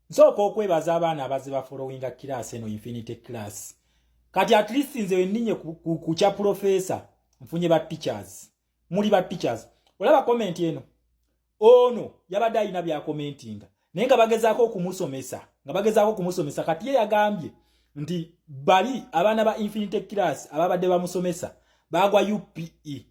Nsooka okwebaza abaana abazze bafollowinga class eno, Infinity Class. Kati at least nze wenninye ku kya professor, nfunye ba teachers, muli ba teachers. Olaba comment eno, ono yabadde alina byakomentinga, naye nga bagezaako okumusomesa, nga bagezaako okumusomesa. Kati ye yagambye nti bali abaana ba Infinity Class ababadde bamusomesa bagwa UPE.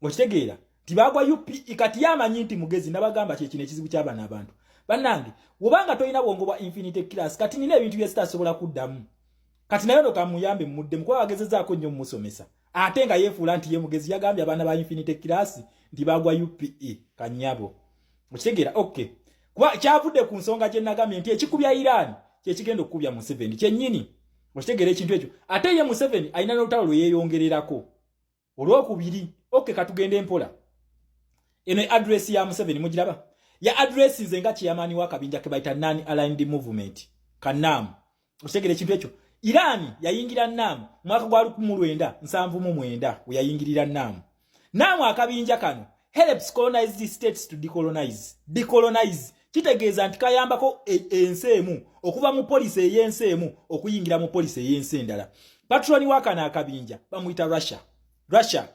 Okitegeera nti bagwa UPE? Kati ye amanyi nti mugezi. Nabagamba kyekino ekizibu ky'abaana abantu bannange, wobanga tolina bwongo bwa Infinity Class. Kati nina ebintu byesitasobola kuddamu. Kati naye ono kamuyambe muddemu, kuba bagezezaako nnyo mumusomesa, ate nga yeefuula nti ye mugezi. Yagambye abaana ba Infinity Class nti bagwa UPE. Kanyabo, okitegeera? Okay, kuba kyavudde ku nsonga gye nagambye nti ekikubya Iran kyekigenda okukubya Museveni kyennyini. Okitegeera ekintu ekyo? Ate ye Museveni alina n'olutalo lwe yeeyongererako olwokubiri. Okay, katugende mpola. Eno address ya Museveni mugiraba, ya address nze nga chairman w'akabinja ke bayita Non Aligned Movement, ka NAM. Okitegeera ekintu ekyo? Iran yayingira NAM mwaka gwa 1979, we yayingirira NAM. NAM akabinja kano helps colonized states to decolonize. Decolonize kitegeeza nti kayambako ensi emu okuva mu policy ey'ensi emu okuyingira mu policy ey'ensi endala. Patron wakano akabinja bamuyita Russia. Russia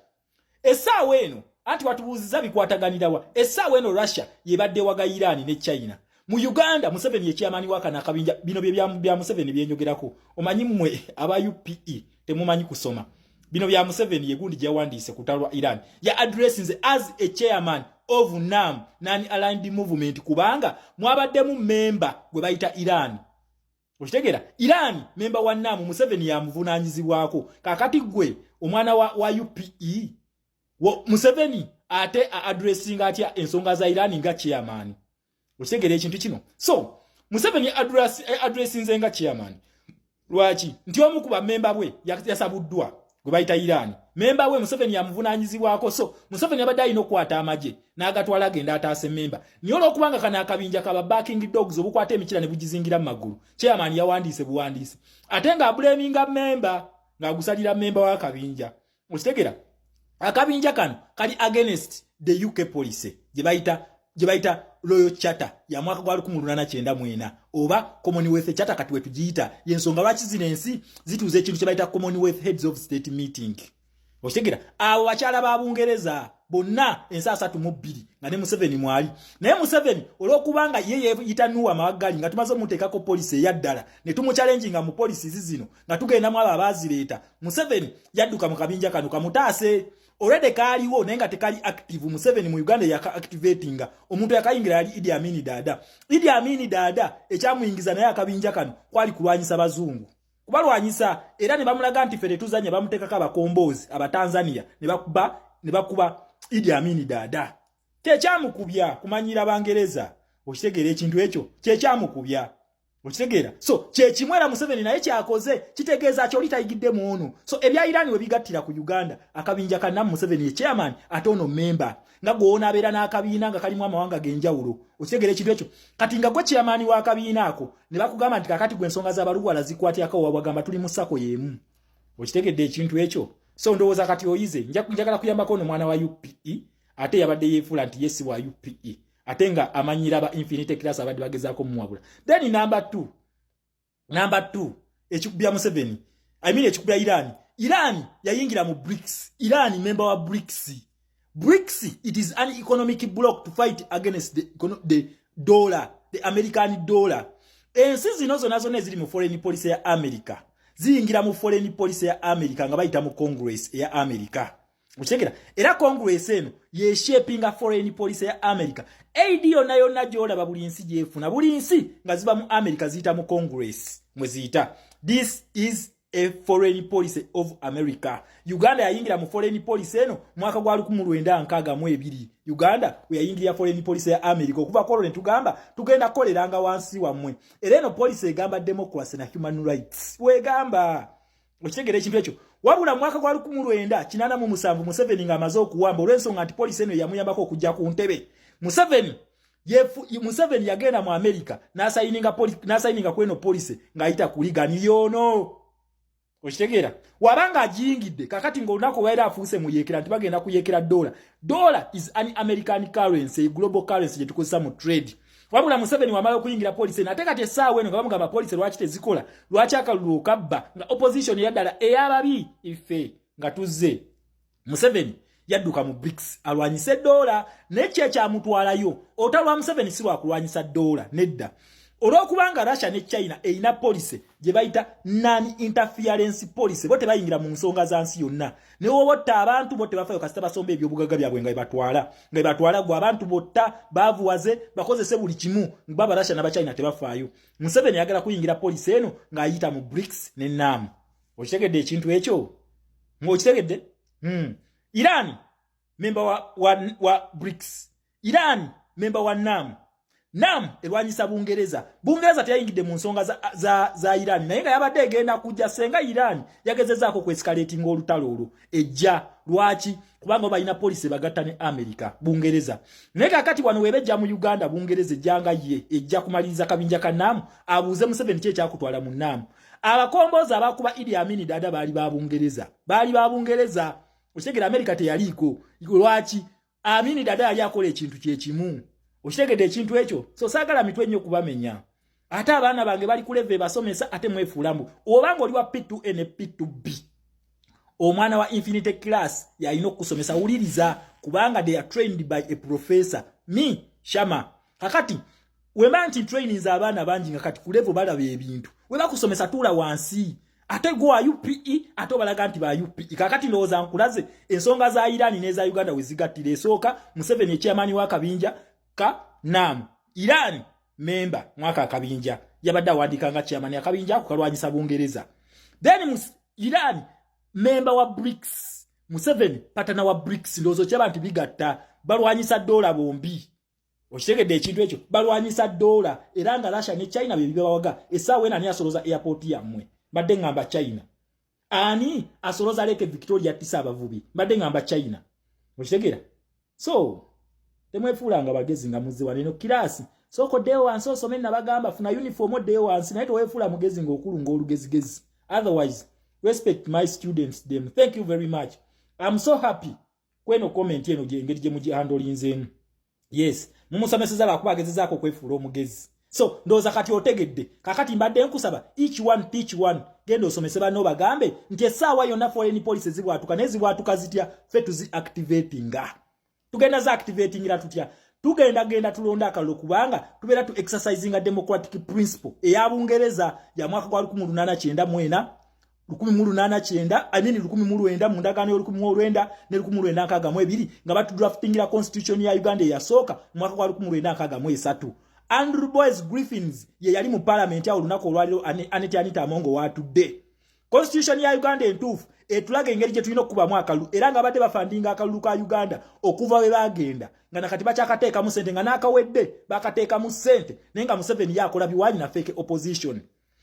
essaawa eno, anti watubuuziza bikwataganirawa, essaawa eno Russia yebadde waga Iran ne China mu Uganda. Museveni ye chairman wakano akabinja. Bino bye bya Museveni byenjogerako. Omanyi mmwe aba UPE temumanyi kusoma. Bino bya Museveni, yegundi gyawandiise ku lutalo lwa Iran. Ya addressinze as a chairman of NAM, Non Aligned Movement, kubanga mwabaddemu memba gwe bayita Iran. Okitegeera? Iran memba wa NAM, Museveni yamuvunaanyizibwako. Kakati gwe omwana wa UPE, Museveni ate addressinga atya ensonga za Iran nga chairman? Okitegeera ekintu kino? So Museveni addressinze nga chairman. Lwaki? Nti omu ku bamemba bwe yasabuddwa gwe bayita Iran. Memba we Museveni yamuvunaanyizibwako. So Museveni abadde alina okukwata amagye n'agatwala agenda ataasa ememba, naye olwokubanga kano akabinja kaba barking dogs, obukwata emikira ne bugizingira mu magulu, chairman yawandiise buwandiise ate ng'ablaminga memba, ng'agusalira memba w'akabinja. Okitegeera? Akabinja kano kali against the UK policy gye bayita Royal Charter ya mwaka gwa 1894, oba Commonwealth Charter kati wetugiyita. Yensonga lwaki zino ensi zituuza ekintu kye bayita Commonwealth Heads of State Meeting. Okitegeera? Abo bakyala ba Bungereza bonna, ensi 32, nga ne Museveni mwali. Naye Museveni olwokubanga ye yeyita Nuwa Mawaggali, nga tumaze omuteekako policy eyaddala ne tumuchallenginga mu policies zino, nga tugendamu abo abaazireeta, Museveni yadduka mu kabinja kano kamutaase. Already kaaliwo naye nga tekali active. Museveni mu Uganda yaka activatinga. Omuntu yakayingira yali Idi Amini Dada. Idi Amini Dada ekyamuyingiza naye akabinja kano kwali kulwanyisa bazungu, kubalwanyisa, era ne bamulaga nti ffe tetuzanya. Bamuteekako abakomboozi Abatanzania ne bakuba Idi Amini Dada. Kyekyamukubya kumanyira Bangereza. Okitegeera ekintu ekyo? Kyekyamukubya. Okitegeera? So kyekimu era Museveni naye kyakoze. Kitegeeza ki? Oli tayigidde mu ono. So ebya Iran we bigattira ku Uganda, akabinja ka NAM, Museveni ye chairman, ate ono member. Nga gw'ona abeera n'akabiina nga kalimu amawanga g'enjawulo. Okitegeera ekintu ekyo? Kati nga gwe chairman w'akabiina ako, ne bakugamba nti kakati gwe ensonga z'abaluwala zikwatyako, wabwagamba tuli mu SACCO y'emu. Okitegedde ekintu ekyo? So ndowooza kati oyize. Njagala kuyambako ono mwana wa UPE, ate yabadde yeefuula nti ye si wa UPE, ate nga amanyira ba Infinity Class abadde bagezaako mumuwabula. Then number two, number two, ekikubya Museveni, I mean ekikubya Iran. Iran yayingira mu BRICS. Iran member wa BRICS. BRICS, it is an economic bloc to fight against the dollar, the American dollar. Ensi zino zonna zonna eziri mu foreign policy ya America ziyingira mu foreign policy ya America nga bayita mu Congress eya America. Okitegera? Era Congress eno yeshapinga foreign policy ya America. Aid yonna yonna gyolaba buli nsi gyefuna, buli nsi nga ziba mu America, ziyita mu Congress mwe ziyita. This is a foreign policy of America. Uganda yayingira mu foreign policy eno mwaka gwa 1962. Uganda we yayingirira foreign policy ya America. Okuva kwolwo ne tugamba tugenda kukoleranga wansi wammwe. Era eno policy egamba democracy na human rights wegamba. Okitegeera ekintu ekyo? Wabula mwaka gwa 1987, Museveni ng'amaze okuwamba, olw'ensonga nti policy eno yamuyambako okujja ku ntebe, Museveni yagenda mu America n'asayininga kweno policy ng'ayita ku Reagan yono. Okitegeera? Wabanga agiyingidde, kakati ng'olunaku olwaliro afuuse muyeekera nti bagenda kuyeekera dollar. Dollar is an American currency, a global currency gye tukozesa mu trade. Wabula Museveni wamala okuyingira policy eno, ate kati essaawa eno nga bamugamba policy lwaki tezikola, lwaki akalulu okabba, nga opposition yaddala ey'ababi ife nga tuzze. Museveni yadduka mu BRICS alwanyise dola, naye ki ekyamutwalayo? Olutalo lwa Museveni si lwakulwanyisa dola, nedda. Olwokubanga Russia ne China erina policy gye bayita non interference policy, bo tebayingira mu nsonga za nsi yonna. Ne wobotta abantu, bo tebafayo, kasita basomba ebyobugagga byabwe nga bebatwala, nga bebatwala. Gwe abantu botta, baavuwaze, bakozese buli kimu, baba Russia n'Abachina tebafaayo. Museveni ayagala kuyingira policy eno ng'ayita mu BRICS ne NAM. Okitegedde ekintu ekyo? Ng'okitegedde? Iran member wa BRICS, Iran member wa NAM. NAM erwanyisa Bungereza. Bungereza teyayingidde mu nsonga za Iran, naye nga yabadde egenda kujja senga Iran yagezezaako kwescalatinga olutalo olwo ejja. Lwaki? Kubanga balina policy bagatta ne America, Bungereza. Naye kakati wano webejja mu Uganda, Bungereza ejjanga ye ejja kumaliriza kabinja ka NAM. Abuuze Museveni ki ekyakutwala mu NAM. Abakombozi abakuba Idi Amini Dada baali ba Bungereza, baali ba Bungereza. Okitegera? America teyaliiko. Lwaki? Amini Dada yali akola ekintu kyekimu. Okitegedde ekintu ekyo? So saagala mitwe nnyo kubamenya, ate abaana bange bali ku level basomesa, ate mwefuulamu obanga oli wa P2A ne P2B. Omwana wa infinity class yalina okukusomesa. Wuliriza, kubanga they are trained by a professor, me Shama. Kakati wemba nti trainings abaana bangi nga kati ku level balaba ebintu, we bakusomesa tuula wansi. Ate gwe wa UPE, ate obalaga nti ba UPE. Kakati ndowooza nkulaze ensonga za Iran n'eza Uganda we zigattira. Esooka, Museveni ekyamaani w'akabinja ka NAM. Iran member mwaka akabinja, yabadde awandiika nga chairman akabinja ako kalwanyisa Bungereza. Then Iran member wa BRICS, Museveni partner wa BRICS. Ndowooza okyaba nti bigatta, balwanyisa dola bombi. Okitegedde ekintu ekyo? Balwanyisa dola, era nga Russia ne China bye bibawaga. Essaawa eno ani asoloza airport yammwe? Mbadde ŋŋamba China. Ani asoloza Lake Victoria tisa abavubi? Mbadde ŋŋamba China. Okitegeera? So temwefuulanga bagezi nga muzze wano. Eno class, sooka oddeyo wansi osome. Nabagamba funa uniform, oddeyo wansi, naye teweefuula mugezi ng'okulunga olugezigezi. Otherwise, respect my students, them. Thank you very much. I'm so happy kweno comment eno, engeri gye mugihandolinzeemu. Yes, mumusomeseza lwakuba agezezaako okwefuula omugezi. So ndowooza kati otegedde. Kakati mbadde nkusaba, each one teach one. Genda osomese banno, bagambe nti essaawa yonna foreign policy zibwatuka. Naye zibwatuka zitya? Ffe tuzi activatinga. Tugenda za activatingira tutya? Tugenda genda tulonda akalulu, kubanga tubeera tu exercisinga democratic principle eya Bungereza ya mwaka gwa 1894, 1890, I mean 1900, mu ndagaano y'olukumi mu olwenda ne 1962, nga batudraftingira constitution ya Uganda eyasooka mu mwaka gwa 1963. Andrew Boyce Griffins ye yali mu parliament awo olunaku olwaliro Annet Anita Among waatudde. Constitution ya Uganda entuufu etulaga engeri gye tulina okukubamu akalulu, era nga badde bafundinga akalulu ka Uganda okuva we bagenda, nga nakati bakyakateekamu ssente, nga n'akawedde bakateekamu ssente, naye nga Museveni yakola biwanyi na fake opposition.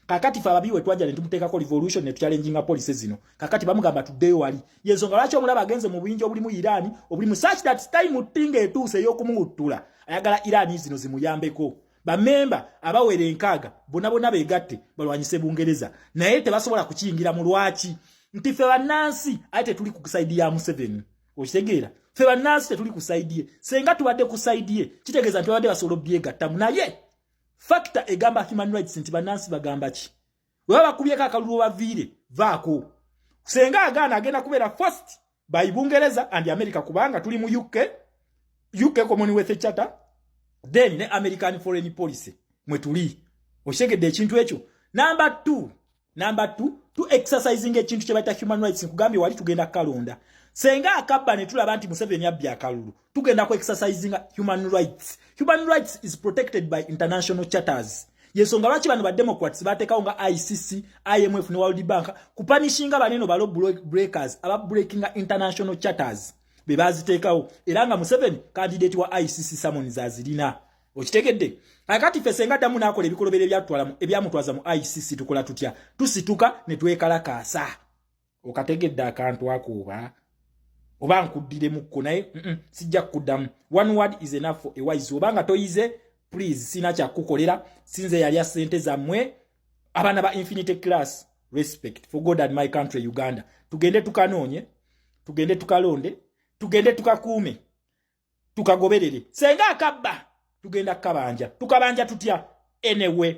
Kakati fe ababi we twajja ne tumuteekako revolution ne tuchallenginga policy zino. Kakati bamugamba tuddeyo wali. Yensonga lwaki omulaba agenze mu buyinja obulimu Iran, obulimu, such that time tinga etuuse ey'okumuwuttula, ayagala Iran zino zimuyambeko. Bamemba abawera 60 bonna bonna beegatte balwanyise Bungereza, naye tebasobola kukiyingira mu. Lwaki? Nti ffe bannansi ate tetuli ku side ya Museveni. Okitegeera? Ffe bannansi tetuli ku side ye. Senga tubadde ku side ye, kitegeeza nti babadde basobola obyegattamu. Naye factor egamba human rights nti bannansi bagamba ki? Bwe baba bakubyeko akalulu, baviire vaako. Senga agaana, agenda kubeera first by Bungereza and America, kubanga tuli mu UK Commonwealth Charter, then ne American foreign policy mwe tuli. Okitegedde ekintu ekyo? Number two, tu exercising ekintu kye bayita human rights. Nkugambye wali tugenda kalonda. Senga akabba ne tulaba nti Museveni abbye akalulu, tugenda ku exercising human rights. Human rights is protected by international charters. Yensonga lwaki bano ba Democrats bateekawo nga ICC, IMF ne World Bank kupunishinga baneno ba law breakers, aba breakinga international charters be baziteekawo, era nga Museveni candidate wa ICC summons azirina. Okitegedde? Akati ffe senga ddamu n'akola ebikolobero ebyamutwaza mu ICC, tukola tutya? Tusituka ne twekalakaasa. Okategedde akantu ako oba nkuddiremukko? Naye sijja kukuddamu. One word is enough for a wise. Obanga toyize, please, sina kyakukolera. Sinze yalya ssente zammwe. Abaana ba infinity class, respect for God and my country Uganda. Tugende tukanoonye, tugende tukalonde, tugende tukakuume, tukagoberere. Senga akabba. Tugenda kukabanja. Tukabanja tutya? Anyway,